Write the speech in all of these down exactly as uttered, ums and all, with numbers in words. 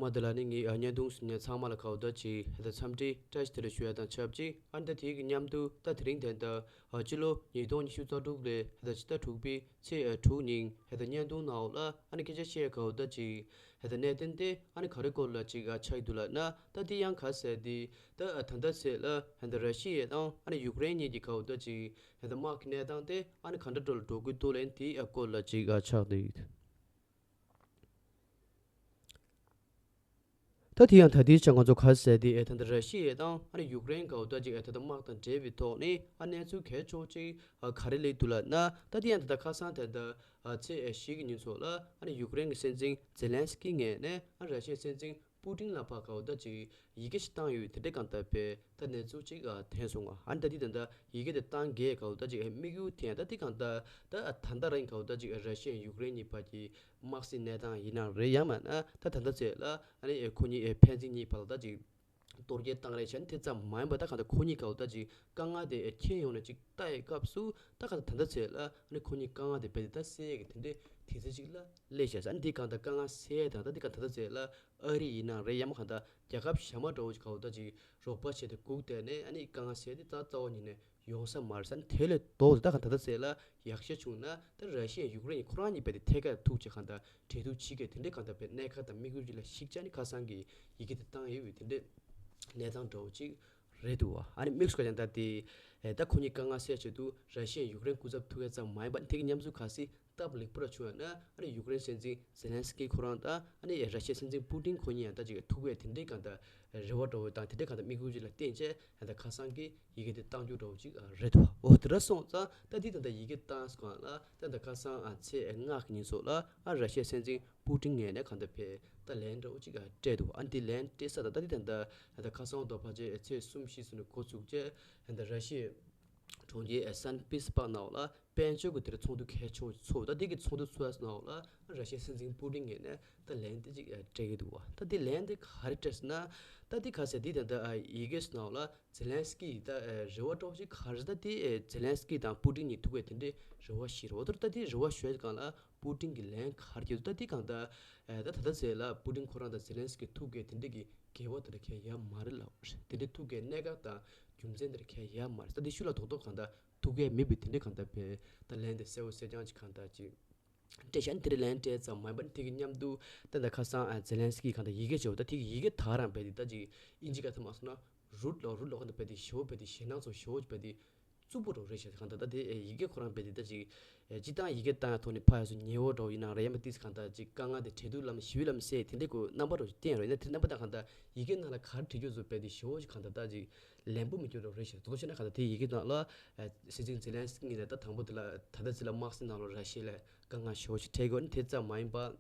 མ་དེ་ལ་ནི་ངའི་ཨ་བརྙན་ཐུང་གཟིགས་མཁན་ཚང་མ་ལ་གའུ་ད་ཅིག་ཧེ་ད་འཚམས་འདྲི་བཀྲ་ཤིས་བདེ་ལེགས་ཞུ་ཡ་དང་ཆབས་ཅིག་ཨ་ནི་ད་དེའི་གི་མཉམ་དུ་ད་དེ་རིང་དེ་ད་ཨ་སྤྱི་ལོ་ཉིས་སྟོང་ཉི་ཤུ་རྩ་དྲུག་ལོའི་ཧེ་ད་ཕྱི་ཟླ་དྲུག་པའི་ཚེས་ཨ་དྲུག་ཉིན་ཧེ་ད་བརྙན་ཐུང་ནང་ལ་ཨ་ནི་སྐད་ཆ་བཤད་ཡ་གའུ་ད་ཅིག་ཧེ་ད་གནད་དོན་དེ་ཨ་ནི་ག་རེ་སྐོར་ལ་ཅིག་ཨ་ཆགས་ཀྱི་འདུག་ལབ་ན། ད་དེ་ཡང་ག་ཟེར་དེ་ད་ཨ་ད་ལྟ་ཚེ་ལ་ཧེ་ད་ར་ཤི་ཡ་དང་ཨ་ནི་ཡུཀ་རེན་གཉིས་ཀྱི་གའུ་ད་ཅིག་ཧེ་ད་དམག་གི་གནས་སྟངས་དེ་ཨ་ནི་ག་འདྲ་འགྲོ་ལ་འགྲོ་གི་འདུག་ལབ་ན་དེའི་ཨ་སྐོར་ལ་ཅིག་ཨ་ཆགས་བསྡད་ཡོད། ད་དེ་ཡང་ད་ལྟའི་ཆ་ང་ཚོ་ག་ཟེར་དེ་ཨེ་ད་ལྟ་ར་ཤི་ཡ་དང་ཨ་ནི་ཡུཀ་རེན་གའུ་ད་ཅིག་ཨེ་ད་ལྟ་དམག་དང་འབྲེལ་བའི་ཐོག་ནས་ཨ་གནས་ཚུལ་གལ་ཆེ་ཤོས་ཅིག་ཨ་ག་རེ་སླེབས་འདུག་ལབ་ན། ད་དེ་ཡང་ད་ལྟ་ཁ་སང་དེ་ད་ཨ་ཚེས་ཨེ་བཞི་གི་ཉིན་ཚོ་ལ་ཨ་ནི་ཡུཀ་རེན་གྱི་སྲིད་འཛིན་ཛེ་ལན་སི་ཀི་ངོས་ནས་ཨ་ར་ཤི་ཡའི་སྲིད་འཛིན་པུ་ཏིན་ལ་ཕར་གའུ་ད་ཅིག་ཡི་གེ་ཞིག་བཏང་ཡོད། དེ་འདྲའི་གང་ལྟར་བས་ད་གནས་ཚུལ་ཅིག་ཨ་ཐོན་སོང་ང་། ཨ་ནི་ད་དེ་ད་ད་ཡི་གེ་དེ་བཏང་རྒྱུའི་གའུ་ད་ཅིག་ཨ་དམིགས་ཡུལ་དེ་ཡང་ད་དེ་གང་ལྟར་ད་ཨ་ད་ལྟ་རང་གའུ་ད་ཅིག་ཨ་ར་ཤི་ཡ་ཡུཀ་རེན་གཉིས་བར་གྱི་དམག་སའི་གནས་སྟངས་ཡིན་ནའང་རེད། ཡང་མིན་ན་ད་ད་ལྟ་ཚེ་ལ་ཨ་ནི་ཁོ་གཉིས་ཕན་ཚུན་གཉིས་བར་ལ་ད་ཅིག་གཏོར་རྒོལ་བཏང་རེས་བྱས་ནས་དེ་ཙམ་མ་ཡིན་པ་ད་གང་ལྟར་ཁོ་གཉིས་ཀ་ད་ཅིག་དཀའ་ངལ་དེ་ཁྱེར་ཡོང་ནས་ཅིག་ལྟ་ཡི་སྐབས་སུ་ད་གང་ལྟར་ད་ལྟ་ཚེ་ལ་ཨ་ནི་ཁོ་གཉིས་དཀའ་ངལ་དེ་རྦད་དེ་ད་སེལ་ཡས་ཀྱི་དེ་འདྲའི་དུས་ཚོད་ཅིག་ལ་སླེབས་ཤག་ཟེར། ཨ་ནི་དེ་གང་ལྟར་དཀའ་ངལ་སེལ་ཡས་དང་ད་དེ་གང་ལྟར་ད་ལྟ་ཚེ་ལ་ཨ་རི་ཡིན་ནའང་རེད། ཡང་མིན་ན་གང་ལྟར་རྒྱལ་ཁབ་གཞན་པ་འདྲ་བོ་ཅིག་ག་ད་ཅིག་རོགས་པ་བྱས་ཏེ་སྒུག་བསྡད་ནས་ཨ་ནི་དཀའ་ངལ་སེལ་ཏེ་ད་རྩ་བ་ཉིད་ནས་ཡོང་ས་མ་རེད་ཟེར། ཨ་ནི་དེ་ལས་ལྡོག་སྟེ་ད་གང་ལྟར་ད་ལྟ་ཚེ་ལ་ཡག་ཤོས་བྱུང་ན་ད་ར་ཤི་ཡ་ཡུཀ་རེན་ཁོ་རང་གཉིས་རྦད་དེ་ཐད་ཀར་ཐུག་བྱས་གང་ལྟར་འབྲེལ་གཏུག་བྱེད་ཀྱི་དེ་འདྲའི་གང་ལྟར་བས་གནད་འགག་དང་དམིགས་ཡུལ་ཅིག་ལ་གཞིགས་བྱས་ནས་ཁ་སང་གི་ཡི་གེ་དེ་བཏང་ཡོད་པའི་དེ་འདྲའི་གནས་སྟངས་འདྲ་བོ་ཅིག་རེད་འདུག་བ། ཨ་ནི་དམིགས་སུ་བཀར་ཀྱང་ད་དེ་ཨེ་ད་ཁོ་གཉིས་དཀའ་ངལ་སེལ་ཆེད་དུ་ར་ཤི་ཡ་ཡུཀ་རེན་སྐུ་ཚབ་ཐུག་ཡས་ཙམ་མ་ཡིན་པར་དེ་གི་མཉམ་དུ་གལ་སྲིད་སྟབས་ལེགས་པོ་ར་བྱུང་ཡོད་ན་ཨ་ནི་ཡུཀ་རེན་སྲིད་འཛིན་ཛེ་ལན་སི་ཀི་ཁོ་རང་དང་ཨ་ནི་ར་ཤི་ཡའི་སྲིད་འཛིན་པུ་ཏིན་ཁོ་གཉིས་ཡང་ད་ཅིག་ཐུག་ཡས་དེ་འདྲའི་གང་ལྟར་རེ་བ་འདྲ་བོ་དང་དེ་འདྲའི་གང་ལྟར་དམིགས་ཡུལ་ཅིག་ལ་བརྟེན་བྱས་ད་ཁ་སང་གི་ཡི་གེ་དེ་བཏང་རྒྱུ་འདྲ་བོ་ཅིག་རེད་འདུག་འོ་དེ་འདྲ་སོང་ཙང་ད་དེ་ད་ལྟ་ཡི་གེ་བཏང་སོང་ལ་ད་ད་ཁ་སང་ཚེས་ལྔ་གི་ཉིན་སོགས་ལ་ཨ་ར་ཤི་ཡའི་སྲིད་འཛིན་པུ་ཏིན་ངོས་ནས་གང་ལྟར་ཕེ་ད་ལན་འདྲ་བོ་ཅིག་སྤྲད་འདུག་ཨ་དེ་ལན་སྤྲད་ས་ད་ད་དེ་ད་ད་ད་ཁ་སང་དོ་ཕལ་ཆེར་ཚེས་གསུམ་བཞི་ཚོ་ནས་འགོ་ཚུགས་བྱས་ད་ར་ཤི་ཡའི་གྲོང་ཁྱེར་སན་པི་ཏི་སི་པག་ནང་ལ་དཔལ་འབྱོར་གྱི་དེར་ཚོགས་འདུ་གལ་ཆེན་པོ་ཚོགས། ད་དེ་གི་ཚོགས་འདུ་ཚོགས་ཡས་ནང་ལ་ར་ཤི་ཡའི་སྲིད་འཛིན་པུ་ཏིན་ངོས་ནས་ད་ལན་དེ་ཅིག་སྤྲད་ཀྱི་འདུག་བ། ད་དེ་ལན་དེ་ག་རེ་སྤྲད་ཟེར་ན་ད་དེ་ག་ཟེར་དེ་ད་ད་ཡི་གེ་ནང་ལ་ཛེ་ལན་སི་ཀི་ད་རེ་བ་འདྲ་བོ་ཅིག་ག་རེ་ད་དེ་ཛེ་ལན་སི་ཀི་དང་པུ་ཏིན་གཉིས་ཐུག་པའི་དེ་འདྲའི་རེ་བ་ཞིག་རེད། འོ་ད་ད་དེ་རེ་བ་ཞུ་ཡས་སྒང་ལ་པུ་ཏིན་གྱི་ལན་ག་རེ་བརྒྱབ་འདུག་ད་དེ་གང་ལྟར་ད་ད་ད་ཚེ་ལ་པུ་ཏིན་ཁོ་རང་དང་ཛེ་ལན་སི་ཀི་ཐུག་གི་དེ་འདྲ་གི་འགལ་བ་དེ་འདྲ་གང་ཡང་ཡོད་མ་རེད་ལབ་རེད། དེ་འདྲ་ཐུག་གི་གནད་འགག་དང་རྒྱུ་མཚན་དེ་འདྲ་གང་ཡང་ཡོད་མ་རེད། ད་དེ་ཤུལ་ལ་རྡོག་རྡོག་གང་ལྟར་ཐུག་གི་མེད་པའི་དེ་འདྲ་གང་ལྟར་བས་ད་ལན་དེ་གསལ་པོ་གསལ་རྐྱང་ཅིག་གང་ལྟར་ཅིག་སྤྲད་ཤག་དེ་འདྲ་ལན་སྤྲད་ཙམ་མ་ཡིན་པར་དེ་གི་མཉམ་དུ་ད་ད་ཁ་སང་ཛེ་ལན་སི་ཀི་གང་ལྟར་ཡི་གེ་བྱས་པ་ད་དེ་གི་ཡི་གེ་དག་རང་བས་དེ་ད་ཅིག་ཨིན་ཇི་སྐད་ཐོག་མ་སོང་ན་རུད་ལོ་རུད་ལོ་གང་ལྟར་བས་དེ་ཞེ་པོ་བས་དེ་ཞེད་སྣང་ཚོ་ཞེ་པོ་བས་དེ་རྩུབ་པོ་འདྲ་བོ་རེད་ཤག་གང་ལྟར་ད་དེ་ཡི་གེ་ཁོ་རང་བས་དེ་ད་ཅིག་སྤྱིར་བཏང་ཡི་གེ་བཏང་ཡ་ཐོག་ནས་ཕར་ཡ་སུ་ཉེ་བོ་འདྲ་བོ་ཡིན་ནའང་རེད། ཡང་མིན་ཏིས་གང་ལྟར་ཅིག་དཀའ་ངལ་དེ་འཕྲད་དུས་ལམ་ཞི་བའི་ལམ་སེལ་དེ་འདྲའི་གོ་རྣམ་པ་འདྲ་བོ་ཞིག་བསྟན་རེད། ཡིན་ན་དེ་རྣམ་པ་དང་གང་ལྟར་ཡི་གེ་ནང་ལ་ག་རེ་བྲིས་རྒྱུ་བཟོ་བས་དེ་ཞེ་པོ་ཞིག་གང་ལྟར་ད་ཅིག་ལན་པོ་མི་སྐྱོ་འདྲ་བོ་རེད་ཤག་དོ་དོ་བྱས་ན་གང་ལྟར་དེ་ཡི་གེ་ནང་ལ་སྲིད་འཛིན་ཛེ་ལན་སི་ཀི་ངོས་ནས་ད་དང་པོ་དེ་ལ་ད་ལྟ་ཚེ་ལ་དམག་སའི་ནང་ལོགས་ར་ཤི་ཡ་ལ་དཀའ་ངལ་ཞེ་པོ་ཞིག་འཕྲད་ཀྱི་ཡོད། ཨ་ནི་དེ་ཙམ་མ་ཡིན་པ།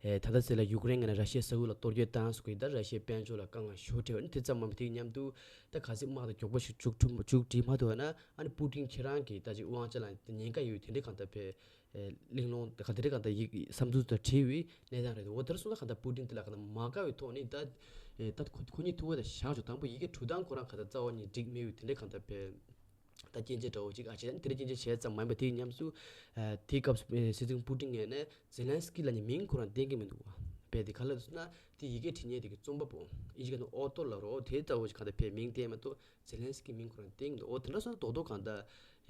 ཨེ་ད་ལྟ་ཚེ་ལ་ཡུཀ་རེན་ངོས་ནས་ར་ཤི་ཡའི་ས་ཁུལ་ལ་གཏོར་རྒོལ་བཏང་སོང་གི་ད་ར་ཤི་ཡའི་དཔལ་འབྱོར་ལ་དཀའ་ངལ་ཞེ་པོ་འཕྲད་ཡོད། ཨ་ནི་དེ་ཙམ་མ་ཡིན་པ་དེའི་མཉམ་དུ་ད་གལ་སྲིད་དམག་དེ་མགྱོགས་པོ་ཞིག་མཇུག་སྒྲིལ་མཇུག་སྒྲིལ་མ་ཐུབ་པ་ན་ཨ་ནི་པུ་ཏིན་ཁྱེད་རང་གི་ད་ཅིག་དབང་ཆ་ལ་ཉེན་ཁ་ཡོད་དེ་འདྲའི་གང་ལྟར་བས་ཨེ་གླེང་སློང་ག་དེ་འདྲའི་གང་ལྟར་ཡིག་བསམ་ཚུལ་དང་འབྲེལ་བའི་གནས་སྟངས་རེད་འདུག་འོ་དེར་སོང་ན་གང་ལྟར་པུ་ཏིན་དེ་ལ་གང་ལྟར་མ་དགའ་བའི་ཐོག་ནས་ད་ཨེ་ད་ཁོ་ཁོ་གཉིས་ཐུག་པ་དང་བཞག་ཆོག་དང་པོ་ཡི་གེ་འབྲི་སྟངས་ཁོ་རང་གང་ལྟར་རྩ་བ་ནས་འགྲིག་མེད་པའི་དེ་འདྲའི་གང་ལྟར་བས། ད་སྐྱོན་ཆ་འདྲ་བོ་ཅིག་ཨ་ཅེ་ད་དེ་འདྲ་སྐྱོན་ཆ་བྱས་ཙམ་མ་ཡིན་པ་དེའི་ཉམས་སུ་ཨ་དེའི་སྐབས་སུ་ཨེ་སྲིད་འཛིན་པུ་ཏིན་ངོས་ནས་ཛེ་ལན་སི་ཀི་ལབ་མཁན་མིང་ཁོ་རང་བསྟན་གྱི་མི་འདུག་བ། བས་དེ་ག་ལ་སོང་ན་དེ་ཡི་གེ་བྲིས་མཁན་དེ་གི་རྩོམ་པ་པོ་ཨིན་ཇི་སྐད་ནང་ཨོ་ཐོར་ལབ་རོ་དེ་ལྟ་བུ་ཞིག་གང་ལྟར་བས་མིང་བསྟན་མ་གཏོགས་ཛེ་ལན་སི་ཀི་མིང་ཁོ་རང་བསྟན་གྱི་མི་འདུག་འོ་དེ་འདྲ་སོང་ན་རྡོག་རྡོག་གང་ལྟར་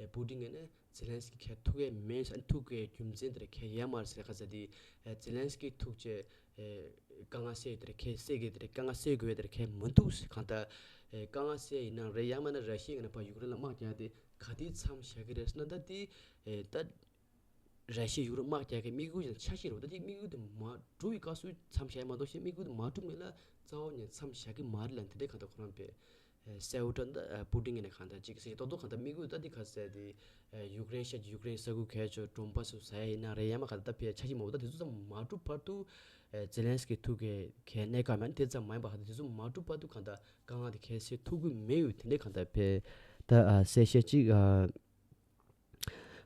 ཨེ་པུ་ཏིན་ངོས་ནས་ཛེ་ལན་སི་ཀི་ཁྱེད་ཐུག་གི་མེད་ཟེར་ཐུག་གི་རྒྱུ་མཚན་དེ་ར་ཁྱེད་ཡོད་མ་རེད་ཟེར་ཁ་ཟེར་དེ་ཨེ་ཛེ་ལན་སི་ཀི་ཐུག་བྱས། ཨེ་དཀའ་ངལ་སེལ་དེར་ཁས་སེལ་གི་དེར་དཀའ་ངལ་སེལ་དགོས་དེར་ཁས་མི་འདུག་ཟེར། གང་ལྟར་ཨེ་དཀའ་ངལ་སེལ་ཡིན་ན་རེད་ཡང་མིན་ན་ར་ཤི་ཡ་ངོས་ནས་ཕར་ཡུཀ་རེན་ལ་དམག་རྒྱག་དེ་ག་དུས་མཚམས་བཞག་གི་རེད་ཟེར་ན་ད་དེ་ཨེ་ད་ར་ཤི་ཡ་ཡུཀ་རེན་དམག་རྒྱག་གི་དམིགས་ཡུལ་ཡང་འཆར་གཞི་རེད་བ། ད་དེ་དམིགས་ཡུལ་དེ་མ་འགྲུབ་པའི་སྐབས་སུ་མཚམས་བཞག་ཡ་མ་གཏོགས་ཤེས་དམིགས་ཡུལ་དེ་མ་འགྲུབ་མེད་ལ་རྩ་བ་ནས་མཚམས་བཞག་གི་མ་རེད་ལ་དེ་འདྲའི་གང་ལྟར་ཁོ་རང་པས། གསལ་པོ་འདྲ་འདི་པུ་ཏིན་གྱི་ནས་གང་ལྟར་ཅིག་ཟེར་ཏོག་ཏོག་གང་ལྟར་དམིགས་ཡུལ་ད་འདི་ག་ཟེར་ཏེ་ཡུཀ་རེན་ཤར་གྱི་ཡུཀ་རེན་ས་ཁུལ་གས་ཆོ་གྲོང་པ་སུ་ཟ་ཡ་ཡིན་ན་རེད་ཡ་མ་ག་ད་ཕེ་ཆ་ཞིག་མ་འོ་ད་དེ་ཚོ་ཚང་མ་འགྲུབ་བར་དུ་ཛེ་ལན་སི་ཀི་ཐུག་གི་གས་གནས་སྐབས་མ་དེ་ཙམ་མ་ཡིན་པ་ག་ད་དེ་ཚོ་མ་འགྲུབ་བར་དུ་གང་ལྟར་དཀའ་ངལ་དེ་གས་སེལ་ཐུབ་ཀྱི་མེད་ཡོད་དེ་འདྲས་གང་ལྟར་ཕེ་ད་གསལ་བཤད་ཅིག་ཨ་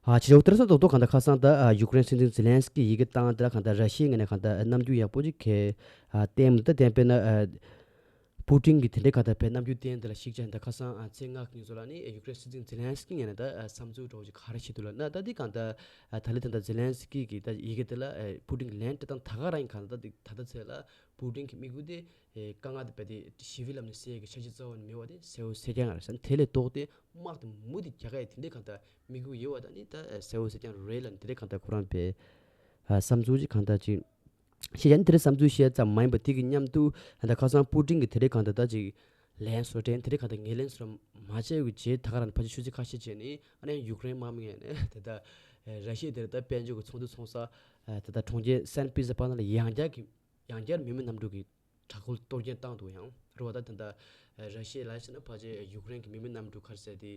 ཕྱི་ལོ་དེར་ས་རྡོག་རྡོག་གང་ལྟར་ཁ་སང་ད་ཡུཀ་རེན་སྲིད་འཛིན་ཛེ་ལན་སི་ཀི་ཡི་གེ་བཏང་དེ་ལ་གང་ལྟར་ར་ཤི་ཡའི་ངོས་ནས་གང་ལྟར་རྣམ་འགྱུར་ཡག་པོ་ཅིག་གས་བསྟན་མི་འདུག་ད་བསྟན་པས་ན། པུ་ཏིན་གྱིས་དེ་འདྲའི་གང་ལྟར་དཔེ་རྣམ་འགྱུར་བསྟན་དེ་ལ་གཞིགས་བྱས་ད་ཁ་སང་ཨ་ཚེས་ལྔ་གི་ཉིན་ཚོ་ལ་ནི་ཡུཀ་རེན་སྲིད་འཛིན་ཛེ་ལན་སི་ཀི་ངོས་ནས་ད་ཨ་བསམ་ཚུལ་འདྲ་བོ་ཅིག་ག་རེ་བྱེད་འདུག་ལབ་ན། ད་འདི་གང་ལྟར་ཨ་ད་ལན་ད་ལྟ་ཛེ་ལན་སི་ཀི་གིས་ད་ཡི་གེ་དེ་ལ་ཨ་པུ་ཏིན་གྱིས་ལན་སྤྲད་སྟངས་ད་ག་རང་ཡིན། གང་ལྟར་ད་ད་ལྟ་ཚེ་ལ་པུ་ཏིན་གྱི་དམིགས་ཡུལ་དེ་ཨེ་དཀའ་ངལ་དེ་རྦད་དེ་ཞི་བའི་ལམ་ནས་སེལ་ཡས་ཀྱི་འཆར་གཞི་རྩ་བ་ནས་མེད་པ་དེ་གསལ་པོ་གསལ་རྐྱང་རེད་ཟེར། དེ་ལས་ལྡོག་སྟེ་དམག་དེ་མུ་མཐུད་རྒྱག་ག་ཡི་དེ་འདྲའི་གང་ལྟར་དམིགས་ཡུལ་ཡོད་པ་དང་ནི་ད་ཨེ་གསལ་པོ་གསལ་རྐྱང་རེད་ལབ་ནས་དེ་འདྲའི་གང་ལྟར་ཁོ་རང་པའི་ཨ་བསམ་ཚུལ་ཅིག་གང་ལྟར་ཅིག་བཤད་ཡ་ནི་དེ་རིང་བསམ་ཚུལ་བཤད་ཙམ་མ་ཡིན་པ་དེ་གི་མཉམ་དུ་ད་ཁ་སང་པུ་ཏིན་གྱིས་དེ་རིང་གང་ལྟར་ད་ཅིག་ལན་བཟོ་དྲན་དེ་རིང་གང་ལྟར་ངོས་ལེན་བཟོ་མ་བྱས་པའི་རྗེས་ད་ག་རང་ཕལ་ཆེར་ཆུ་ཚོད་ཁ་ཤས་རྗེས་ནས་ཨ་ནི་ཡུཀ་རེན་དམག་མི་ངོས་ནས་དེ་ལྟར་ར་ཤི་ཡ་དེར་ད་དཔལ་འབྱོར་གྱི་ཚོགས་འདུ་ཚོགས་ས་དེ་ལྟར་གྲོང་ཁྱེར་སན་པི་ཏེར་སྦུག་ནང་ལ་ཡང་བསྐྱར་གྱི་ཡང་བསྐྱར་མི་མེད་གནམ་གྲུ་གི་དྲག་རྒོལ་གཏོར་སྐྱོན་བཏང་འདུག་ཡང་རེད་བ། ད་དེ་ལྟར་ར་ཤི་ཡ་ལ་བྱས་ན་ཕལ་ཆེར་ཡུཀ་རེན་གྱི་མི་མེད་གནམ་གྲུ་ག་རེ་ཟེར་དེ།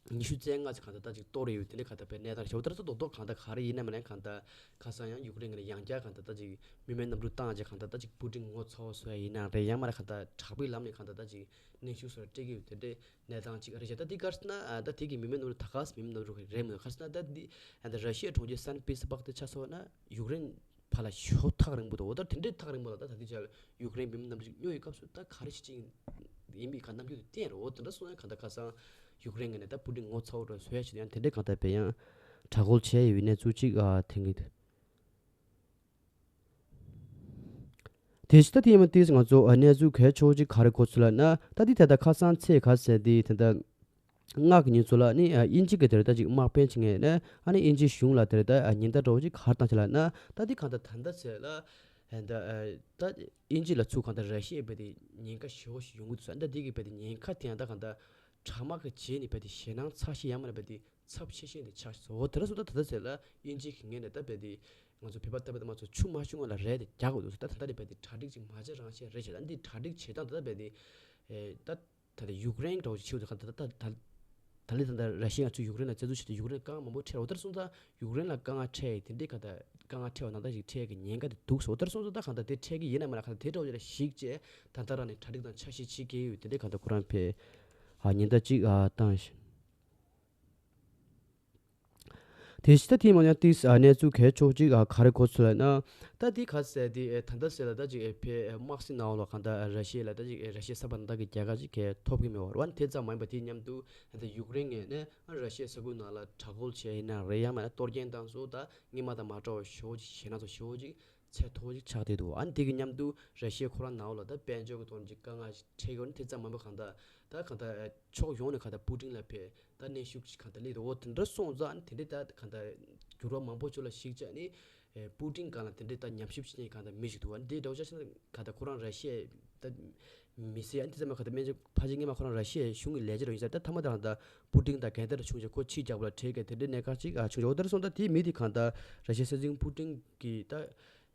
ཉི་ཤུ་རྩ་ལྔ་ཙམ་གང་ལྟར་ད་ཅིག་གཏོར་ཡོད་དེ་འདྲའི་གང་ལྟར་པའི་གནས་སྟངས་ཤོར། ད་རྩ་རྡོག་རྡོག་གང་ལྟར་ག་རེ་ཡིན་ན་མིན་ན་གང་ལྟར་ཁ་སང་ཡང་ཡུཀ་རེན་ངོས་ནས་ཡང་བསྐྱར་གང་ལྟར་ད་ཅིག་མི་མེད་གནམ་གྲུ་བཏང་རྗེས་གང་ལྟར་ད་ཅིག་པུ་ཏིན་ངོ་ཚ་བོ་བཟོ་ཡ་ཡིན་ན་རེད། ཡང་མིན་ན་གང་ལྟར་དྲག་པོའི་ལམ་ནས་གང་ལྟར་ད་ཅིག་གནོན་ཤུགས་བཟོ་ཡ་སྤྲད་ཀྱི་ཡོད་དེ་འདྲའི་གནས་སྟངས་ཅིག་རེད་བྱས། ད་འདི་ག་རེ་ཟེར་ན་ད་དེ་གི་མི་མེད་གནམ་གྲུ་ད་ག་སེ་མི་མེད་གནམ་གྲུ་རེད་མོད། ག་རེ་ཟེར་ན་ད་འདི་ད་ར་ཤི་ཡའི་གྲོང་ཁྱེར་སན་པི་ཏེར་སྦུག་དེ་ཆ་བཞག་ན་ཡུཀ་རེན་ཕར་ལ་ཤོག་ཐག་རིང་པོ་འདུག་འོ་ད་དེ་འདྲའི་ཐག་རིང་པོ་ལ་ད་ད་ལྟའི་ཆར་ཡུཀ་རེན་མི་མེད་གནམ་གྲུ་ཅིག་སྨྱོ་ཡི་སྐབས་སུ་ད་ག་རེ་བྱེད་ཀྱི་ཡིན་པའི་ག་རྣམ་འགྱུར་དེ་བསྟན་རེད། འོ་དེ་འདྲ་སོང་ཡང་གང་ལྟར་ཁ་སང་ཡུཀ་རེན་ངོས་ནས་ད་པུ་ཏིན་ངོ་ཚ་བོ་འདྲ་བཟོ་ཡ་བྱེད་དུ་ཡང་དེ་འདྲའི་གང་ལྟར་བས་ཡང་དྲག་རྒོལ་བྱས་ཡོད་པའི་གནས་ཚུལ་ཅིག་ཨ་ཐོན་གྱི་འདུག་དེ་བཞིན་ད་དེ་ཡིན་མ་དེས་ང་ཚོ་ཨ་གནས་ཚུལ་གལ་ཆེ་བོ་ཅིག་ག་རེ་གོ་ཚུལ་ལབ་ན་ད་འདི་ད་ལྟ་ཁ་སང་ཚེས་ག་ཟེར་དེ་ད་ལྟ། སྔགས་ཀྱི་ཉིན་ཚོ་ལ་ནི་ཨ་དབྱིན་ཇི་གི་དེར་ད་ཅིག་དམག་དཔོན་ཅིག་ངེས་ནས་ཨ་ནི་དབྱིན་ཇིའི་གཞུང་ལ་དེར་ད་ཨ་ཉེན་བརྡ་འདྲ་བོ་ཅིག་ག་རེ་བཏང་ཆེ་ལ་ན་ད་འདི་གང་ལྟར་ད་ལྟ་ཚེ་ལ་ཨ་ད་ཨ་ད་དབྱིན་ཇི་ལ་ཚུར་གང་ལྟར་ར་ཤི་ཡའི་བས་དེ་ཉེན་ཁ་ཞེ་བོ་ཞིག་ཡོང་གི་འདུག་ས། ད་འདི་གི་བས་དེ་ཉེན་ཁ་དེ་ཡང་ད་གང་ལྟར་དྲག་དམག་གི་རྗེས་ནས་བས་དེ་ཞེད་སྣང་ཚ་ཤས་ཡང་མ་རེད་བས་དེ་ཚབས་ཆེ་ཤོས་དེ་ཆགས་སོ། འོ་དེ་འདྲ་སོང་ད་ད་ལྟ་ཚེ་ལ་དབྱིན་ཇི་གི་ངོས་ནས་ད་བས་དེ་ང་ཚོ་བོད་པ་ལྟ་བུ་དམག་ཚོ་ཆུ་མ་ཤོང་བ་ལ་རས་དེ་རྒྱག་དགོས་འདུག་ས། ད་ད་ལྟ་རེད་བས་དེ་གྲ་སྒྲིག་ཅིག་མ་བྱས་རང་བྱས་རེད་བྱས། ད་འདི་གྲ་སྒྲིག་བྱེད་སྟངས་ད་ལྟ་བས་དེ་ཨེ་ད། ད་ལྟ་ཡུཀ་རེན་འདྲ་བོ་ཞིག་ཆེའུ་དེ་ག་ད་ད་ད་ད་ལི་ད་ལྟ་ར་ཤི་ཡ་ང་ཚོས་ཡུཀ་རེན་ལ་བཙན་འཛུལ་བྱས་ཏེ་ཡུཀ་རེན་དཀའ་ངལ་མང་པོ་འཕྲད། འོ་དེར་སོང་ཙང་ཡུཀ་རེན་ལ་དཀའ་ངལ་འཕྲད་དེ་འདྲའི་ག་ད་དཀའ་ངལ་འཕྲད་པ་ནང་ལྟར་ཞིག་འཕྲད་ཀྱི་ཉེན་ཁ་དེ་འདུག་སོ། འོ་དེར་སོང་ཙང་ད་ག་ད་དེ་འཕྲད་ཀྱི་ཡིན་ན་མིན་ན་ག་ད་དེ་འདྲ་བོ་ཞིག་ལ་གཞིགས་བྱས་ད་ལྟ་རང་ནས་གྲ་སྒྲིག་དང་འཆར་གཞི་བྱེད་ཀྱི་ཡོད་དེ་འདྲའི་ག་ད་ཁོ་རང་ཕེ་ཨ་ཉེན་བརྡ་གཅིག་ཨ་བཏང་ཞིང་། དེ་བཞིན་ད་དེའི་མ་ཉག་ཏིས་གནས་ཚུལ་གལ་ཆེ་ཅིག་ག་རེ་གོ་ཚུལ་ལ་ན། ད་དེ་ག་ཟེར་དེ་ད་ལྟ་ཟེར་ལ་ད་ཅིག་ཕེ་དམག་སྲིད་ནང་ལ་གང་ལྟར་ར་ཤི་ཡ་ལ་ད་ཅིག་ར་ཤི་ཡ་ས་བབ་ནང་ད་གི་རྒྱལ་ཁ་ཅིག་གས་ཐོབ་ཀྱི་མེད་པ་རེད་བ། དེ་ཙམ་མ་ཡིན་པ་དེའི་མཉམ་དུ་ད་ཡུཀ་རེན་ངོས་ནས་ར་ཤི་ཡའི་ས་ཁུལ་ནང་ལ་དྲག་རྒོལ་བྱས་ཡིན་ན་རེད་ཡང་མིན་ན་གཏོར་སྐྱོན་བཏང་སོང་ད་སྔོན་མ་དང་མ་འདྲ་བ་ཞེ་པོ་ཅིག་ཞེད་སྣང་ཚོ་ཞེ་པོ་ཅིག་ཚད་མཐོ་པོ་ཞིག་ཆགས་བསྡད་འདུག་ཨ་ནི་དེ་གི་མཉམ་དུ་ར་ཤི་ཡ་ཁོ་རང་ནང་ལ་ད་དཔལ་འབྱོར་གྱི་ཐོག་ནས་ཅིག་དཀའ་ངལ་ཞིག་འཕྲད་ཀྱི་ཡོད་ནི་དེ་ཙམ་མ་ཡིན་པ་གང་ལྟར་ད་གང་ལྟར་ཕྱོགས་ཡོངས་ནས་གང་ལྟར་པུ་ཏིན་ལ་ཕེ་ད་གནོན་ཤུགས་ཅིག་གང་ལྟར་སླེབས་འདུག་འོ་དེ་འདྲ་སོང་ཙང་ཨ་ནི་དེ་འདྲའི་ད་གང་ལྟར་འགྱུར་བ་མང་པོ་ཅིག་ལ་གཞིགས་བྱས་ནི་པུ་ཏིན་སྒང་ལ་དེ་འདྲའི་ད་ཉམས་ཞིབ་བྱེད་མཁན་གང་ལྟར་མི་ཞིག་འདུག་ཨ་ནི་དེ་འདྲ་བོ་ཆ་བཞག་ན་གང་ལྟར་ཁོ་རང་ར་ཤི་ཡའི་ད་མི་སེར་ཨ་ནི་དེ་ཙམ་མ་གང་ལྟར་སྨན་ཆུང་ཕལ་ཆེར་སྔོན་མ་ཁོ་རང་ར་ཤི་ཡའི་གཞུང་གི་ལས་བྱེད་རང་ཡིན་ས་རེད། ད་མཐའ་མ་ད་གང་ལྟར་པུ་ཏིན་དང་འགལ་ཟླ་རུ་བྱུང་རྗེས་ཁོ་ཕྱིར་རྒྱག་པ་ལ་བྲེལ་གི་དེ་འདྲའི་གནད་འགག་ཅིག་ཨ་བྱུང་རྗེས་འོ་དེར་སོང་ད་དེའི་མི་དེ་གང་ལྟར་ར་ཤི་ཡའི་སྲིད་འཛིན་པུ་ཏིན་གྱི་ད་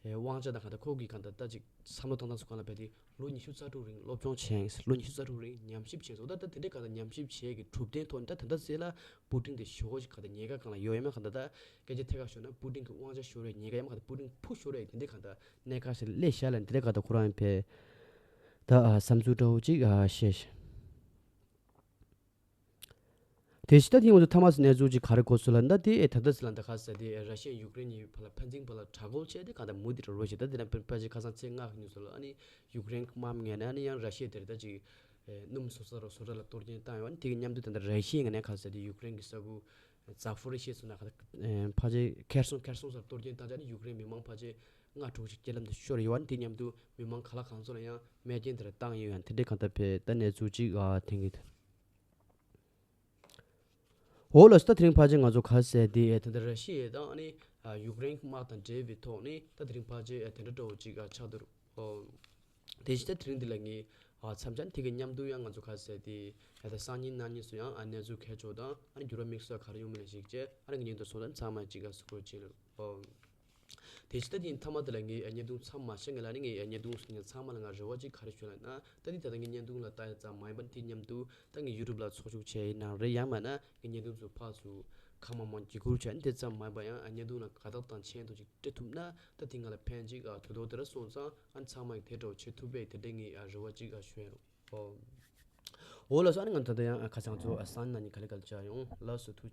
དབང་ཆ་དང་གང་ལྟར་ཁོ་གི་གང་ལྟར་ད་ཅིག་བསམ་བློ་བཏང་སྟངས་སུ་གང་ལ་བས་ཏེ་ལོ་ཉི་ཤུ་རྩ་དྲུག་རིང་སློབ་སྦྱོང་བྱས་ལོ་ཉི་ཤུ་རྩ་དྲུག་རིང་ཉམས་ཞིབ་བྱས་སོང་ད་ད་དེ་འདྲའི་གང་ལྟར་ཉམས་ཞིབ་བྱས་ཀྱི་གྲུབ་དོན་ཐོག་ནས་ད་ད་ལྟ་ཟེར་ལ་པུ་ཏིན་དེ་ཞེ་པོ་ཞིག་གང་ལྟར་ཉེན་ཁ་སྒང་ལ་ཡོད་ཡོད་མེད་གང་ལྟར་ད་སྐད་ཆ་ཐད་ཀར་ཤོད་ན་པུ་ཏིན་གྱི་དབང་ཆ་ཤོར་བའི་ཉེན་ཁ་ཡོད་མེད་གང་ལྟར་པུ་ཏིན་ཕུ་ཤོར་བའི་དེ་འདྲའི་གང་ལྟར་གནད་འགག་ཞིག་སླེབས་ཤག་ལ་འདི་འདྲའི་གང་ལྟར་ཁོ་རང་ཕེ་ད་ཨ་བསམ་ཚུལ་འདྲ་བོ་ཅིག་ཨ་བཤད་ཤག་དེ་ཕྱི་ད་ཐེངས་ང་ཚོ་ཐ་མ་སི་གནས་ཚུལ་ཅིག་ག་རེ་གོ་སོང་ལབ་ན་དེ་ཨེ་ད་ལྟ་སི་ལ་འདི་ག་ཟེར་དེ་ཨེ་ར་ཤི་ཡ་ཡུཀ་རེན་གཉིས་བར་ལ་ཕན་ཚུན་བར་ལ་དྲག་རྒོལ་བྱས་ཏེ་གང་ལྟར་མུ་མཐུད་རོ་རོ་བྱས། ད་དེ་ནས་ཕལ་ཆེར་ཁ་སང་ཚེས་ལྔ་གི་ཉིན་སོགས་ལ་ཨ་ནི་ཡུཀ་རེན་དམག་མི་ངོས་ནས་ཨ་ནི་ཡང་ར་ཤི་ཡ་དེར་ད་ཅིག་ཨེ་སྣུམ་བཟོ་ས་རོ་བཟོ་གྲྭ་ལ་གཏོར་སྐྱོན་བཏང་ཡོད། ཨ་ནི་དེ་གི་མཉམ་དུ་ད་ལྟ་ར་ཤི་ཡའི་ངོས་ནས་ག་ཟེར་དེ་ཡུཀ་རེན་གྱི་ས་ཁུལ་ཛ་ཕོ་རི་ཤི་ཡ་སོགས་ན་ག་ད་ཕལ་ཆེར་ཁེར་སོང་ཁེར་སོང་སར་གཏོར་སྐྱོན་བཏང་བྱས་ཨ་ནི་ཡུཀ་རེན་མི་མང་ཕལ་ཆེར་ལྔ་དྲུག་ཅིག་རྐྱེན་ལམ་དུ་ཤོར་ཡོད། ཨ་ནི་དེ་མཉམ་དུ་མི་མང་ག་ལ་གང་ཚོ་ལ་ཡང་རྨས་སྐྱོན་དེ་འདྲ་བཏང་ཡོད། ཡང་དེ་འདྲའི་གང་ལྟར་ཕེ་ད་གནས་ཚུལ་ཅིག་ཨ་ཐེངས་གི་འོ་ལགས་སོ། ད་དེ་རིང་ཕལ་ཆེར་ང་ཚོ་ག་ཟེར་དེ་ཨེ་ད་ལྟ་ར་ཤི་ཡ་དང་ཨ་ནི་ཨ་ཡུཀ་རེན་དམག་དང་འབྲེལ་བའི་ཐོག་ནས་ད་དེ་རིང་ཕལ་ཆེར་ཨེ་དེ་འདྲ་འདྲ་བོ་ཅིག་ཨ་ཆགས་འདུག་ཨོ། དེ་བཞིན་ད་དེ་རིང་འདི་ལ་ངས་ཨ་མཚམས་སྦྱར། དེ་གི་མཉམ་དུ་ཡང་ང་ཚོ་ག་ཟེར་དེ་ཨེ་ད་སང་ཉིན་གནངས་ཉིན་སུ་ཡང་ཨ་གནས་ཚུལ་གལ་ཆེ་བ་དང་ཨ་ནི་འགྱུར་བ་དམིགས་བསལ་ག་རེ་ཡོང་མིན་ལ་གཞིགས་བྱས་ཨ་ནི་ངས་ཉིན་དུ་སོང་ཙང་ཚང་མ་ཅིག་ཨ་གཟིགས་སྐོར་བྱེད་ལ་ཨོ། དེ་བཞིན་ད་དེ་མཐའ་མ་དེ་ལ་ངས་བརྙན་ཐུང་མཚམས་མ་བཞག་ངེས་ལ་ནི་ངས་བརྙན་ཐུང་ཚང་མ་ལ་ང་རེ་བ་གཅིག་ག་རེ་ཞུ་ལབ་ན། ད་ནི་ད་ལྟ་ངས་བརྙན་ཐུང་ལ་ལྟ་ཡ་ཙམ་མ་ཡིན་པར་དེ་མཉམ་དུ་ད་ངས་ཡུ་ཊུབ་ལ་ཚོགས་ཞུགས་བྱས་ཡིན་ན་རེད། ཡང་མིན་ན་ངས་བརྙན་ཐུང་ཚོ་ཕར་ཚུར་གང་མང་མང་བརྒྱུད་སྐུར་བྱས་ནས་དེ་ཙམ་མ་ཡིན་པར་ཡང་བརྙན་ཐུང་ལ་དགའ་རྟགས་དང་མཆན་ཐོ་ཅིག་སྤྲད་ཐུབ་ན་ད་དེ་ང་ལ་ཕན་ཅིག་ཨ་དོ་དོ་དེ་འདྲ་སོང་ཙང་ཨ་ནི་ཚང་མ་གིས་དེ་འདྲ་བོ་བྱེད་ཐུབ་པས་དེ་འདྲའི་ངས་ཨ་རེ་བ་གཅིག་ཨ་ཞུ་ཡ་རོགས། ཨོ་ལགས་སོ། ཨ་ནི་ང་ད་ལྟ་ཡང་ཨ་ཁ་སང་ཚོ་ཨ་སང་ན་ནི་ག་ལེ་ག་ལེ་བཅར་ཡོང་། ལགས་སོ། ཐུགས་རྗེ་ཆེ།